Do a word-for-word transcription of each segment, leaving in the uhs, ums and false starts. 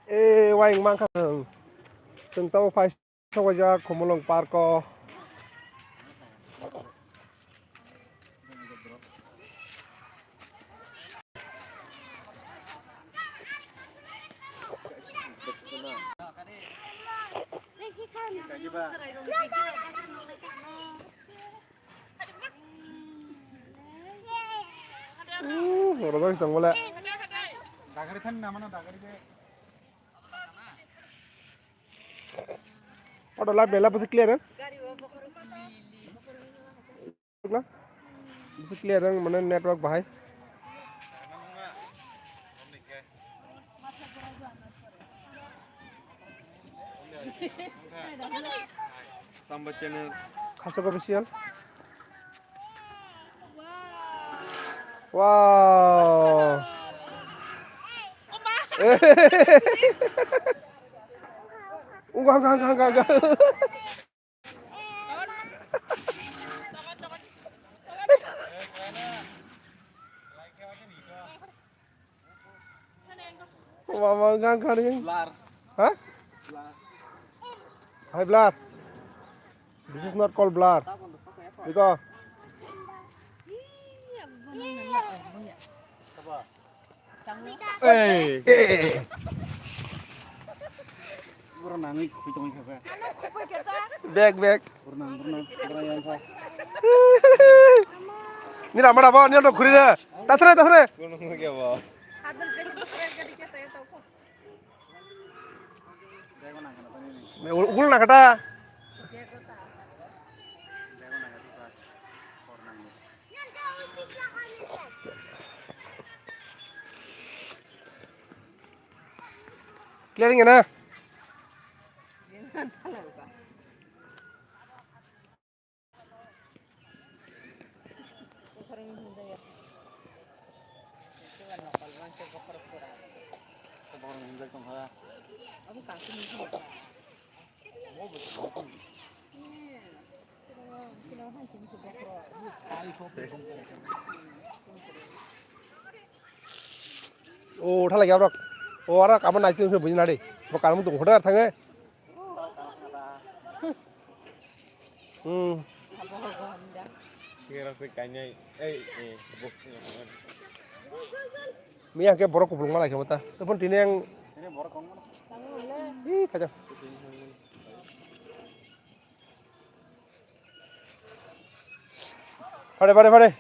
E, wai wng mankha chwng. Chwng tamo phai sokjak Khumulwng park o. Uh, rojak tong bole. Dagari thani nama na dagari de. Auto live bela basi clear, eh? Basi clear, eh, mane network bahai. Tamba channel. Khasok official. Wow. Ungga, ungga, ungga, ungga, ungga. Mama ngang kari. Blur. Hah? Blur. Hai blur. This is not called blur. Biko. Hey. Bro nangwi khupui tongwi kha. Bek, bek. Bro nang, bro nang, bro nang yang kha. Ni rama rama ni rama khuri na. Tasre, tasre. Gunung ke bo. Ugul na kata. Clearing na. O thalai abrok. O aro kamo nai tong buji nadi. Bo kamo tong hoda thangwi. Hmm. Miyang ke borok kupulung malai khe mata. Tepon tini ang. Ih, khaja. Phare, phare, phare.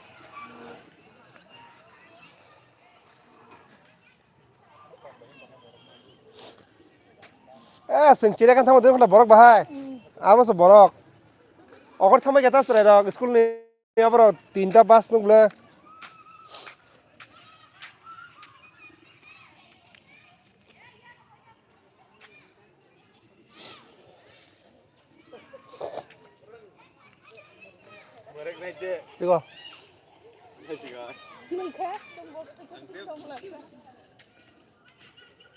Eh, seng chire kan thamo doi khana borok bahai. Abo se borok. Okor thambai kata serai rok school ni. Aborok tinta bus nuk le. Tiko.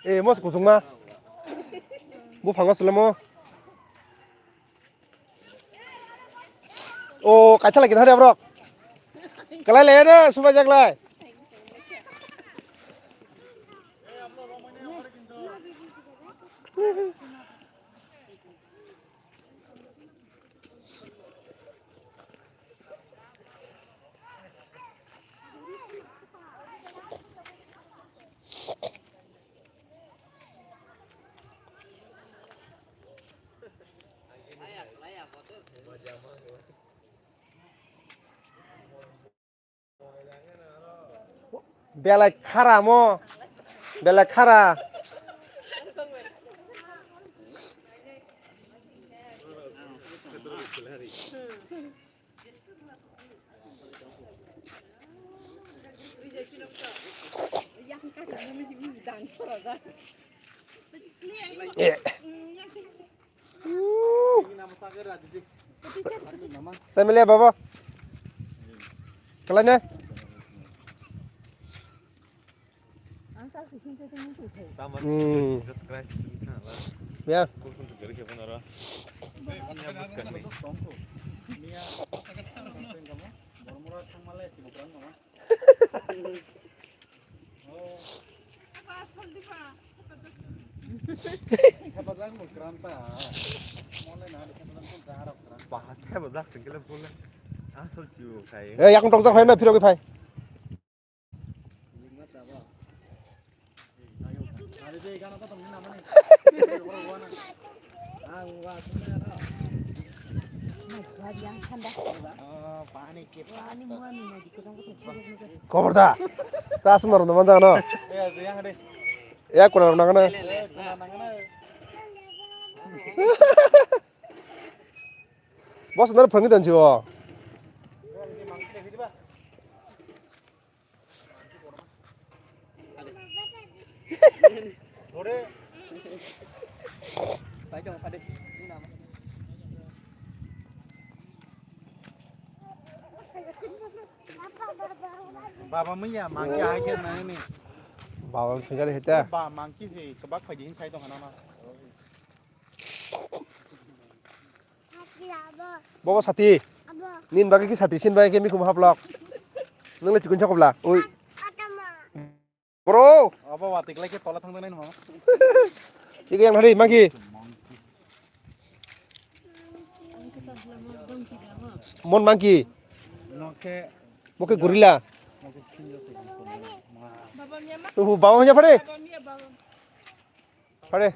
Eh, mos kusung ma. Bu phango selemo. O, kaitha lai, kaitha lai, borok. Kalai lai, ere, subai jak lai. Belai khara mo, belai khara. Eh. Sai mele baba. Kalanya. Hmm. Ya. Bahat khe bojak singkile bole. Asol chu khai. Eh, yakung tokjak phai na, phirogwi phai. Khobor da. Ta aswk norok no manjak no. Ya kuna rok nangana. Boss no phangwi don si o. Baba manya mangki hai khe nai ni. Baba singari hita. Ba mangki se kebak phaidi hin sai tong hana ma. Bobo sati. Abo. Nin bagwi ki sati, sin bagwi ki mikhum haplok. Nang le chikun chakobla. Ui. Atama. Bro. Abo watik lai ke tola thang nai mama. Iki yang hari magi. Mon monkey. Noke. Moke gorilla. Noke sinjo se. Baba mia ma. Tuh, baba mia pare. Baba mia baba. Pare.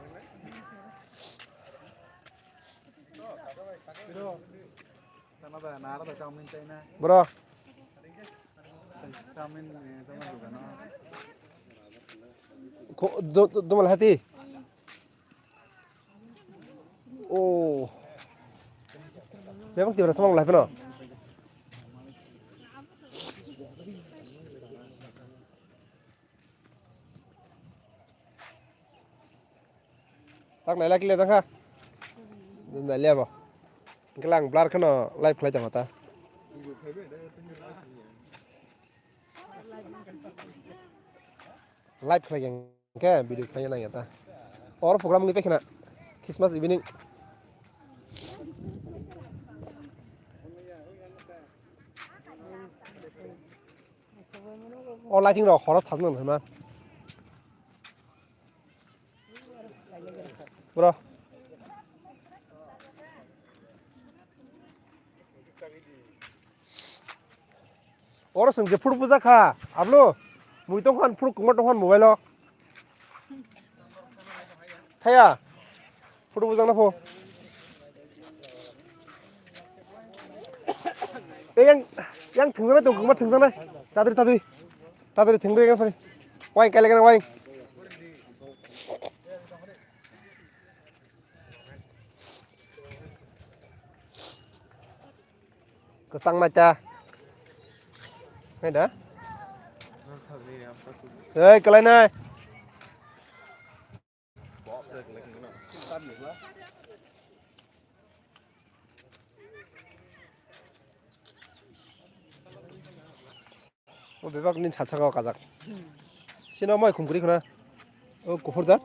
Bro. Ko, do, do, domal hati. Oh. Memang tiba sama mulai peno. Tak naila clear tangkha. Naila bo. Hingke lang blur kheno live khlai tongkha ta. Live khlai hingke video khlai nang ya ta. Or program ni pekhna Christmas evening. O lighting rok horo thajna nang ma. Bro. Oro seng je phuru puja kha. Ablo. Mui tong khan phuru kungma tong khan mobile o. Thaya. Photo bujang na pho. Eh, yang, yang thwngjaknai tong, kwma thwngjaknai. Tadri, tadri. Tadri thwngri yang phari. Waing kailai gana waing. Kwchang naita. Hai da? Hei, kwlainai. O bebak ni sachaka o kajak. Sino mai khum kwrwi khna. O kuphur jak.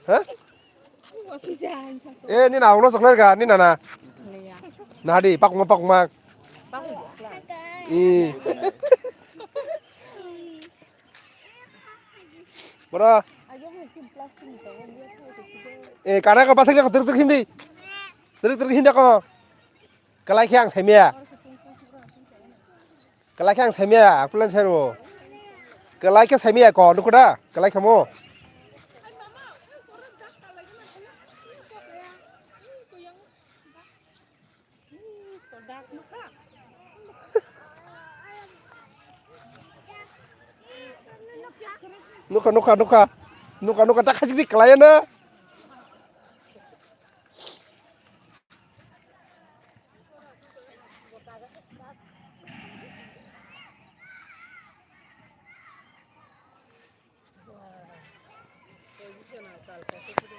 Ha? Eh, ni na ulo chokler ga, ni na na. Nadi, pakma, pakma. I. Bro. Eh, kana ka pathak ka trik trik hindi. Trik trik hindi ko. Kalai khe ang saimaya. Kalai khe ang saimaya, akulan sai rwo. Kalai khe saimaya ko, nukho da? Kalai khamo. Nukha, nukha, nukha. Nukha, nukha, ta khajik dik kalai na.